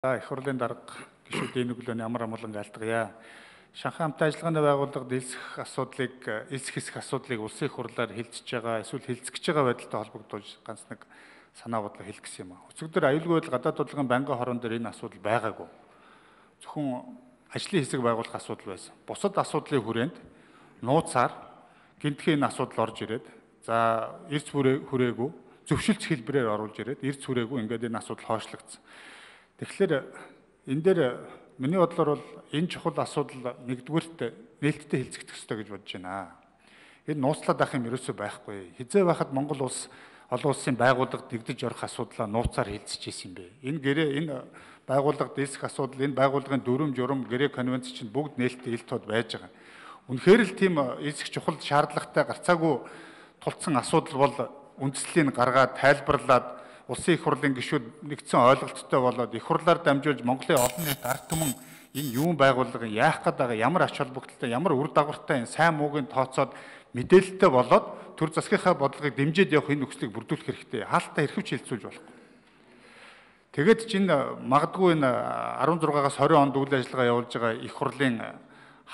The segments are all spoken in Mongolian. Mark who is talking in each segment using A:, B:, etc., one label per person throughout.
A: За, их хурлын дарга гишүүдийн өглөөний амар амгалан айлтгая. Шанхай хамтын ажиллагааны байгууллага дэлсэх асуудлыг, элсэх хэсэх асуудлыг улсын их хурлаар хилцэж байгаа, эсвэл хилцэх гэж байгаа байдалтай холбогдуулж ганц нэг санаа бодлоо хэлэх гэсэн юм аа. Өчигдөр аюулгүй байдал гадаад бодлогын байнгын хорон дээр энэ асуудал байгаагүй. Зөвхөн ажлын хэсэг байгуулах асуудал байсан. Бусад асуудлын хүрээнд нууцаар гинтхэн энэ асуудал орж ирээд, за эрс хүрээгүй, зөвшөлдөх хэлбэрээр оруулж ирээд, эрс хүрээгүй ингээд энэ асуудал хойшлогдсон. Тэгэхээр энэ дээр миний бодлоор бол энэ чухал асуудал нэгдүгüүрт нээлттэй хилцэгдэх ёстой гэж бодож байна. Энэ нууцлаад байх юм ерөөсөө байхгүй. Хизээ байхад Монгол улс олон улсын байгууллагад нэгдэж орох асуудлаа нууцаар хилцэж ирсэн юм бэ. Энэ гэрээ, энэ байгууллага дээсэх асуудал, энэ байгууллагын дүрм журам, гэрээ конвенц чинь бүгд нээлттэй ил тод байж байгаа. Үнэхээр л тийм элсэх чухал шаардлагатай гарцаагүй тулцсан асуудал бол үндслийг гаргаад тайлбарлаад улсын их хурлын гишүүд нэгдсэн ойлголттой болоод их хурлаар дамжуулж Монголын олон нийт ард түмэн энэ юун байгууллага яах гээд байгаа, ямар ач холбогдолтой, ямар үр дагавартай, энэ сайн мууг нь тооцоод мэдээлэлтэй болоод төр засгийнхаа бодлогыг дэмжиж явах энэ нөхцөлийг бүрдүүлэх хэрэгтэй. Хаалттай эрхэвч хилцүүлж болохгүй. Тэгээд чинь магадгүй энэ 16-аас 20 онд үйл ажиллагаа явуулж байгаа их хурлын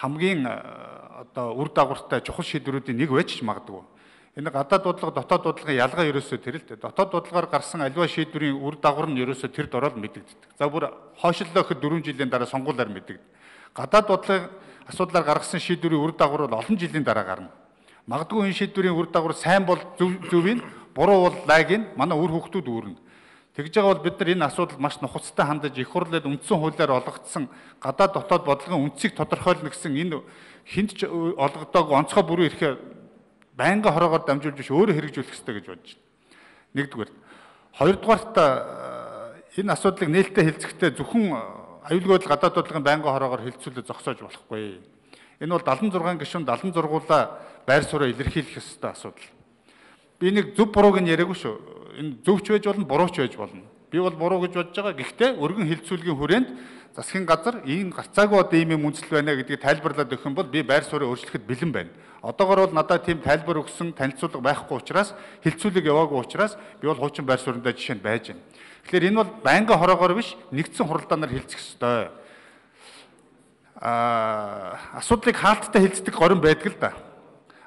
A: хамгийн одоо үр дагавартай чухал шийдвэрүүдийн нэг байж ч магадгүй. Энэ гадаад бодлого, дотоод бодлогын ялгаа ерөөсөө тэр л дээ. Дотоод бодлогоор гарсан аливаа шийдвэрийн үр дагавар нь ерөөсөө тэр дороод мэдэгддэг. За бүр хойшлолоо гэхэд 4 жилийн дараа сонгуулиар мэдэгддэг. Гадаад бодлогын асуудлаар гаргасан шийдвэрийн үр дагавар бол олон жилийн дараа гарна. Магадгүй энэ шийдвэрийн үр дагавар сайн бол зөв нь, буруу бол лайг нь манай үр хүүхдүүд үүрнэ. Тэгж байгаа бол бид нар энэ асуудал маш нухацтай хандаж их хурлад үндсэн хуулиар олгогдсон гадаад дотоод бодлогын үндсийг тодорхойлно гэсэн энэ хүнд ч олгодоог онцгой бүрэн эрхээ байнгын хороогоор дамжуулж биш өөрөө хэрэгжүүлэх ёстой гэж бодож байна. Нэгдүгээр. Хоёрдугаарт энэ асуудлыг нээлттэй хилцэхдээ зөвхөн аюулгүй байдал гадаад бодлогын байнгын хороогоор хилцүүлээ зогсоож болохгүй. Энэ бол 76 гишүүн 76-уулаа байр сууриа илэрхийлэх ёстой асуудал. Би нэг зөв бурууг нь яриаггүй шүү. Энэ зөвч байж болно, бурууч байж болно. Би бол буруу гэж бодож байгаа. Гэхдээ өргөн хилцүүлгийн хүрээнд засгийн газар ийм гарцаагүй одоо ийм юм үндэслэл байна гэдгийг тайлбарлаад өгөх юм бол би байр сууриа өөрчлөхөд бэлэн байна. Одоогор бол надад тийм тайлбар өгсөн танилцуулга байхгүй учраас, хилцүүлэг яваагүй учраас би бол хуучин байр сууриндаа жишээнд байж байна. Тэгэхээр энэ бол байнгын хороогоор биш, нэгдсэн хуралдаанаар хилцэх ёстой. Асуудлыг хаалттай хилцдэг горим байдаг л да.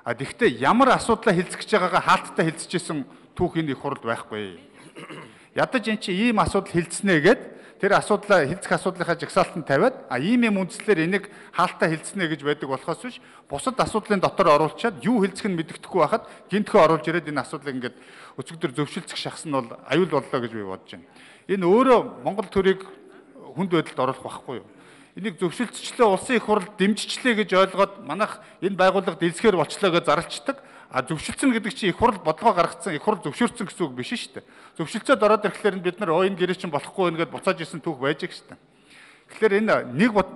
A: А тэгвэл ямар асуудлаа хилцэх гэж байгаагаа хаалттай хилцэжсэн түүх энэ их хуралд байхгүй. Ядаж эн чинь ийм асуудал хилцснэ гэд тэр асуудлаа хилцэх асуудлынхаа жагсаалтанд тавиад а ийм юм үндслээр энийг хаалттай хилцснэ гэж байдаг болохоос биш бусад асуудлын дотор оруулчаад юу хилцэх нь мэддэхгүй байхад гинтхөө оруулж ирээд энэ асуудлыг ингээд өчигдөр зөвшөлдсөх шахс нь бол аюул боллоо гэж би бодож байна. Энэ өөрөө Монгол төрийг хүнд байдалд оруулах байхгүй юу? Энийг зөвшөлдсчлээ улсын их хурал дэмжичлээ гэж ойлгоод манайх энэ байгууллага дэлсэхээр болчлоо гэж зарлцдаг. А зөвшөлдсөн гэдэг чинь их хурал бодлогоо гаргацсан, их хурал зөвшөөрсөн гэсэн үг биш шүү дээ. Зөвшөлдсөд ороод ирэхлээр нь бид нар энэ гэрээ чинь болохгүй байна гэдээ буцааж исэн түүх байж гэх шүү дээ. Тэгэхээр энэ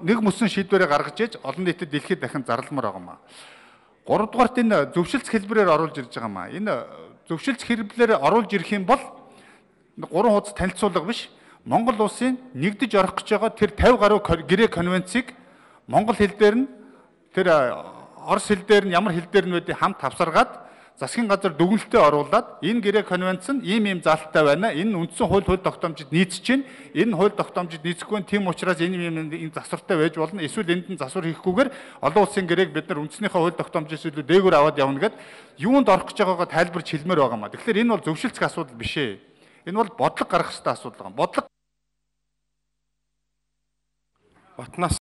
A: нэг мөсөн шийдвэрээ гаргаж ээж олон нийтэд дэлхийд дахин зарламар байгаа юм аа. Гуравдугаарт энэ зөвшөлдөх хэлбэрээр оруулж ирж байгаа юм аа. Энэ зөвшөлдөх хэлбэрээр оруулж ирэх юм бол гурван хуудас танилцуулга биш. Монгол улсын нэгдэж орох гэж байгаа тэр 50 гаруй гэрээ конвенцийг монгол хэл дээр нь тэр орос хэл дээр нь ямар хэл дээр нь байдгийг хамт тавсаргаад засгийн газар дүгнэлтээ оруулаад энэ гэрээ конвенц нь ийм ийм заалттай байна. Энэ үндсэн хууль тогтоомжид нийцэж байна. Энэ хууль тогтоомжид нийцэхгүй нь тийм учраас энэ ийм энэ засвартай байж болно. Эсвэл энд нь засвар хийхгүйгээр олон улсын гэрээг бид нар үндснийхээ хууль тогтоомжоос илүү дээгүүр аваад явна гэд юунд орох гэж байгаагаа тайлбарч хэлмээр байгаа юм а. Тэгэхээр энэ бол зөвшөлдөх асуудал биш ээ. Энэ бол бодлого гаргах ёстой асуудал байгаа. Бодлого
B: Батнаас